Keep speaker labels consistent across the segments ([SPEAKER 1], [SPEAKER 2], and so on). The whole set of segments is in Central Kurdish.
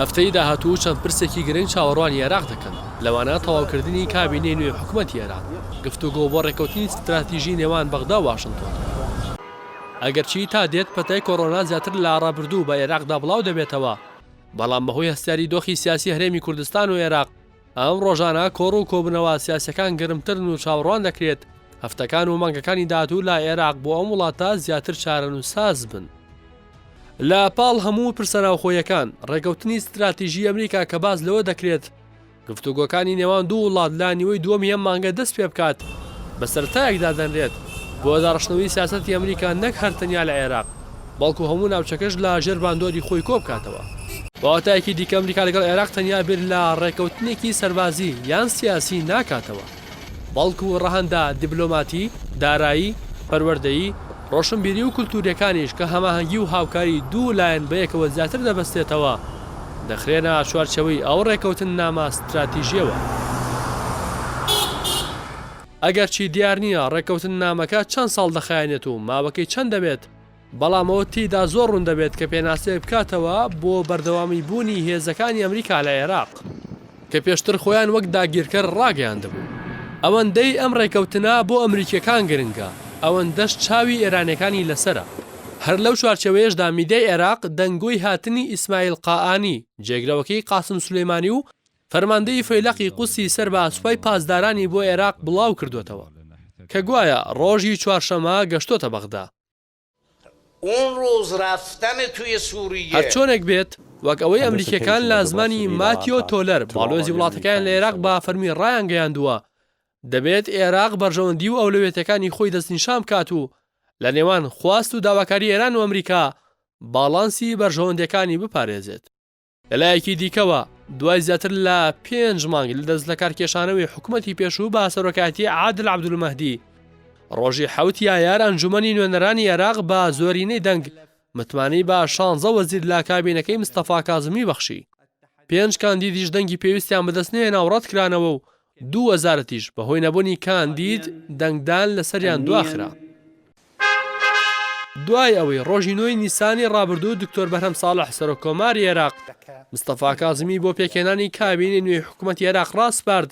[SPEAKER 1] هەفتەی داهاتوو چەند پرسێکی گرنگ چاوەڕوانی عێراق دەکەن، لەوانە تەواوکردنی کابینەی نوێی حکومەتی عێراق، گفتوگۆ بۆ ڕێککەوتنی ستراتیژی نێوان بەغدا و واشنتۆن. ئەگەرچی تا دێت پەتای کۆرۆنا زیاتر لە ڕابردوو بە عێراقدا بڵاو دەبێتەوە، بەڵام بەهۆی هەستیاری دۆخی سیاسی هەرێمی کوردستان و عێراق، ئەم ڕۆژانە کۆڕ و کۆبوونەوە سیاسیەکان گەرمترن و چاوەڕوان دەکرێت هەفتەکان و مانگەکانی داهاتوو لە عێراق بۆ ئەم وڵاتە زیاتر چارەنووسساز بن. لە پاڵ هەموو پرسە ناوخۆیەکان، ڕێکەوتنی ستراتیژی ئەمریکا کە باس لەوە دەکرێت گفتوگۆکانی نێوان دوو وڵات لە نیوەی دووەمی ئەم مانگە دەست پێبکات، بە سەرەتایەک دادەنرێت بۆ داڕشتنەوەی سیاسەتی ئەمریکا نەک هەر تەنیا لە عێراق، بەڵکو هەموو ناوچەکەش لە ژێر باندۆری خۆی کۆبکاتەوە. بە واتایەکی دیکە ئەمریکا لەگەڵ عێراق تەنیا بیر لە ڕێککەوتنێکی سەربازی یان سیاسی ناکاتەوە، بەڵکو ڕەهەندە دیبلۆماتی، دارایی، پەروەردەیی، ڕۆشنبیری و کولتوورییەکانیش کە هەماهەنگی و هاوکاری دوو لایەن بەیەکەوە زیاتر دەبەستێتەوە، دەخرێنە چوارچێوەی ئەو ڕێککەوتننامە ستراتیژییەوە. ئەگەرچی دیار نییە ڕێککەوتننامەکە چەند ساڵ دەخایەنێت و ماوەکەی چەند دەبێت، بەڵام ئەوە تێیدا زۆر ڕوون دەبێت کە پێناسەیەک بکاتەوە بۆ بەردەوامی بوونی هێزەکانی ئەمریکا لە عێراق، کە پێشتر خۆیان وەک داگیرکەر ڕاگەیاندبوو. ئەوەندەی ئەم ڕێکەوتنە بۆ ئەمریکییەکان گرنگە، ئەوەندەش چاوی ئێرانییەکانی لەسەرە. هەر لەو چوارچێوەیەشدا میدیای عێراق دەنگۆی هاتنی ئیسماعیل قائانی، جێگرەوەکەی قاسم سولەیمانی و فەرماندەی فەیلەقی قودسی سەر بە سوپای پاسدارانی بۆ عێراق بڵاو کردووەتەوە، کە گوایە ڕۆژی چوارشەممە گەشتۆتە بەغدا. هەرچۆنێک بێت، وەک ئەوەی ئەمریکییەکان لە زمانی ماتیۆ تۆلەر، باڵیۆزی وڵاتەکەیان لە عێراق بە فەرمی ڕایانگەیاندووە، دەبێت عێراق بەرژەوەندی و ئەولەویەتەکانی خۆی دەستنیشان بکات و لە نێوان خواست و داواکاری ئێران و ئەمریکا باڵانسی بەرژەوەندییەکانی بپارێزێت. لەلایەکی دیکەوە، دوای زیاتر لە پێنج مانگ لە دەستلەکارکێشانەوەی حکومەتی پێشوو بە سەرۆکایەتی عادل عەبدولمەهدی، ڕۆژی حەوتی ئایار ئەنجومەنی نوێنەرانی عێراق بە زۆرینەی دەنگ متمانەی بە شانزە وەزیر لە کابینەکەی مستەفا کازمی بەخشی. پێنج کاندیدیش دەنگی پێویستیان بەدەستنەهێنا و ڕەتکرانەوە و دوو وەزارەتیش بەهۆی نەبوونی کاندید دەنگدان لەسەریان دواخرا. دوای ئەوەی ڕۆژی نۆی نیسانی ڕابردوو دکتۆر بەرهەم ساڵح سەرۆک کۆماری عێراق مستەفا کازمی بۆ پێکهێنانی کابینەی نوێی حکومەتی عێراق ڕاسپارد،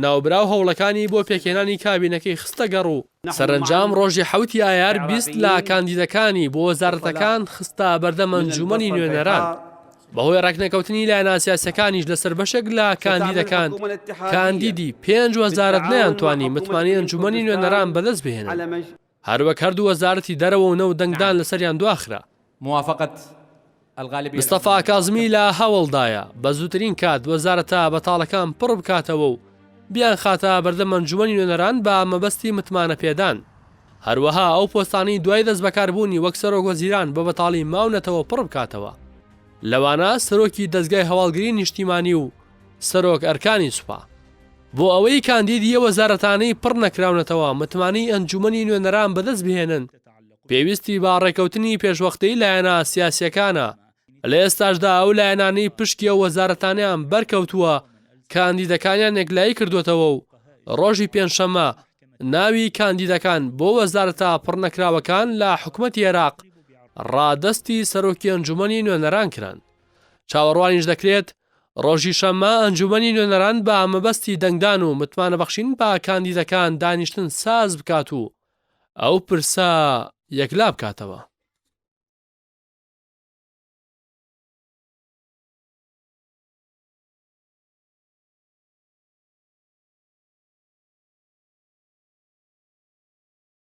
[SPEAKER 1] ناوبراو هەوڵەکانی بۆ پێکهێنانی کابینەکەی خستە گەڕ و سەرەنجام ڕۆژی حەوتی ئایار 20 لە کاندیدەکانی بۆ وەزارەتەکان خستە بەردەم ئەنجومەنی نوێنەران. بەهۆی ڕێکنەکەوتنی لایەنە سیاسیەکانیش لەسەر بەشێک لە کاندیدەکان، کاندیدی پێنج وەزارەت نەیانتوانی متمانەی ئەنجومەنی نوێنەران بەدەست بهێنن، هەروەک هەردوو وەزارەتی دەرەوە و نەوت دەنگدان لەسەریان دواخرا. مستەفا کازمی لە هەوڵدایە بە زووترین کات وەزارەتە بەتاڵەکان پڕ بکاتەوە و بیانخاتە بەردەم ئەنجومەنی نوێنەران بە مەبەستی متمانەپێدان، هەروەها ئەو پۆستانەی دوای دەستبەکاربوونی وەک سەرۆک وەزیران بە بەتاڵی ماونەتەوە پڕ بکاتەوە، لەوانە سەرۆکی دەزگای هەواڵگری نیشتیمانی و سەرۆک ئەرکانی سوپا. بۆ ئەوەی کاندیدی ئەو وەزارەتانەی پڕ نەکراونەتەوە متمانەی ئەنجومەنی نوێنەران بەدەست بهێنن، پێویستی بە ڕێکەوتنی پێشوەختەی لایەنە سیاسیەکانە، لە ئێستاشدا ئەو لایەنانەی پشکی ئەو وەزارەتانەیان بەرکەوتووە کاندیدەکانیان یەکلایی کردووەتەوە و ڕۆژی پێنجشەممە ناوی کاندیدەکان بۆ وەزارەتە پڕنەکراوەکان لە حکومەتی عێراق ڕادەستی سەرۆکی ئەنجومەنی نوێنەران کران. چاوەڕوانیش دەکرێت ڕۆژی شەممە ئەنجومەنی نوێنەران بە مەبەستی دەنگدان و متمانەبەخشین بە کاندیدەکان دانیشتن ساز بکات و ئەو پرسە یەکلا بکاتەوە.